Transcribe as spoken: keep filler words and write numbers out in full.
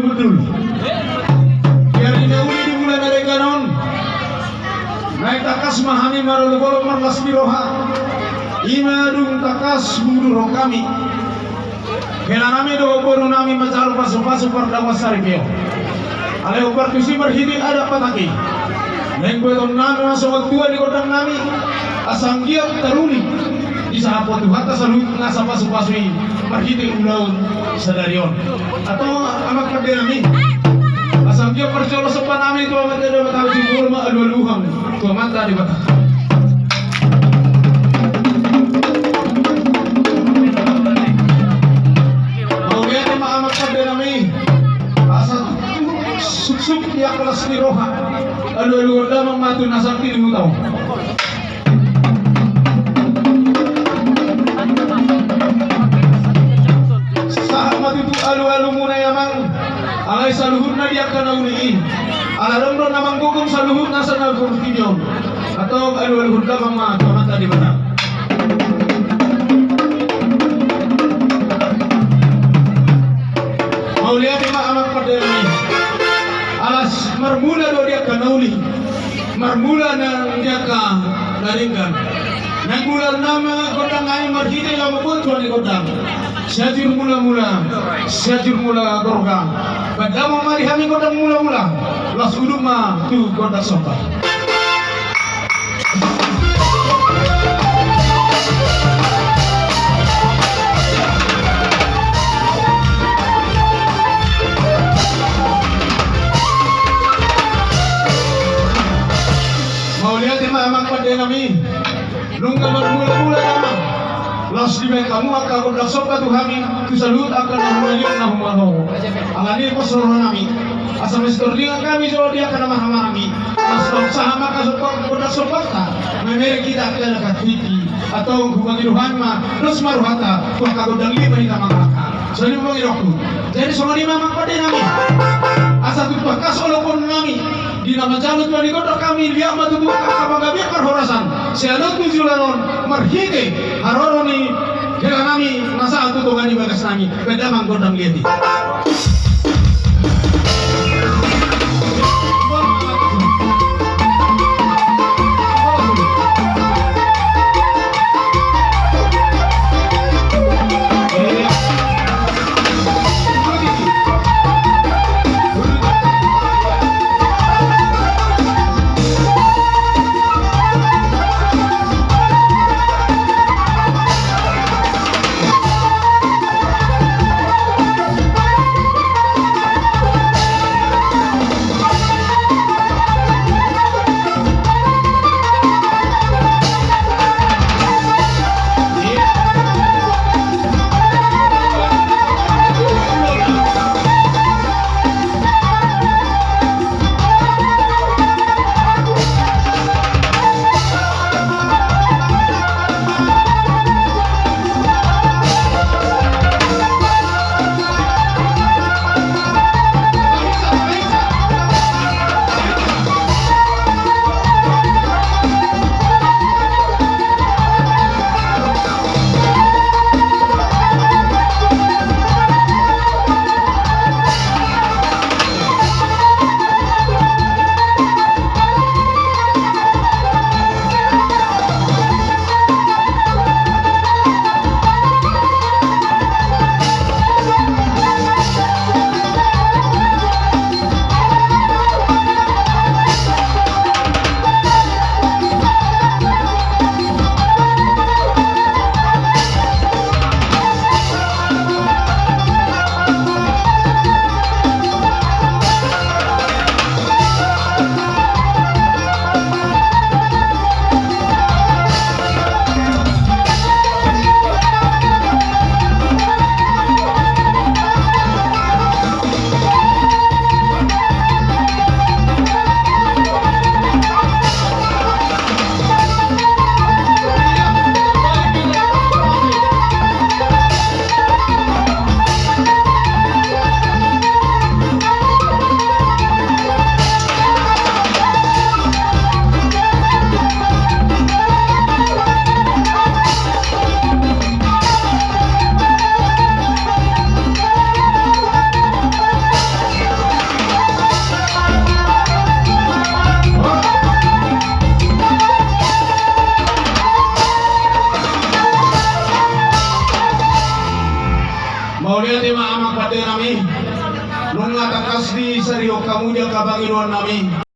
Betul. Jadi na uli di bulan na denggan on, naeng tangkas ma hami marolopolop marlas ni roha. Ima dung tangkas mundurhon hami hela nami dohot boru nami manjalo pasupasu pardamuan saripeon. Alai hombar tusi marhite adat Batak i, naeng buaton nami ma songon tua ni gondang nami, asa anggiat taruli disahapon Tuhanta saluhut nasa pasupasu i marhite ulaon sadari on. Antong amang pande nami, asa anggiat parjolo somba nami tu Amanta Debata, jumolo ma alualuhon tu Amanta Debata. Mauliate ma amang pande nami, asa suksuk di angka las ni roha, alualuhon damang ma tu na sangkini huta on. Sahat ma tutu alualumuna i amang, alai saluhutna di angka na uli i. Ala adong do na manggogom saluhutna sian portibi on. Antong alualuhon damang ma tu Amanta Debata. Mauliate ma amang pande nami. Alas marmula do di angka na uli, marmula nang di angka na denggan. Naeng mulana ma gondang nami marhite lamupon tua ni gondang. Siajur mulamula, siajur mula gorga. Baen damang ma di hami gondang mulamula. Laos udut ma tu gondang somba. Mauliate ma amang pande nami. Nunga marmulamula damang, laos dibaen hamu angka gondang somba tu hami, tu saluhut angka na humaliang na humahao. Alani i pos roha nami, asa mastorningan hami jolo di angka na marhahamaranggi. Laos sahat ma angka somba, gondang sombanta, mamereng hita angka na katingki. Antong hupangido hami ma, dos ma rohanta tu angka gondang lima hita mangalangka. Songon i ma pangidoanku. Jadi songon i ma amang pande nami, asa tung tangkas olopon nami di na manjalo tua ni gondang hami, liat ma tutu angka panggabean parhorasan sian on tu joloan on marhite haroro ni hela nami na sahat tu tonga ni bagas nami. Baen damang gondang liat i. Amang pande nami, nunga tangkas disarihon hamu di angka pangidoan nami.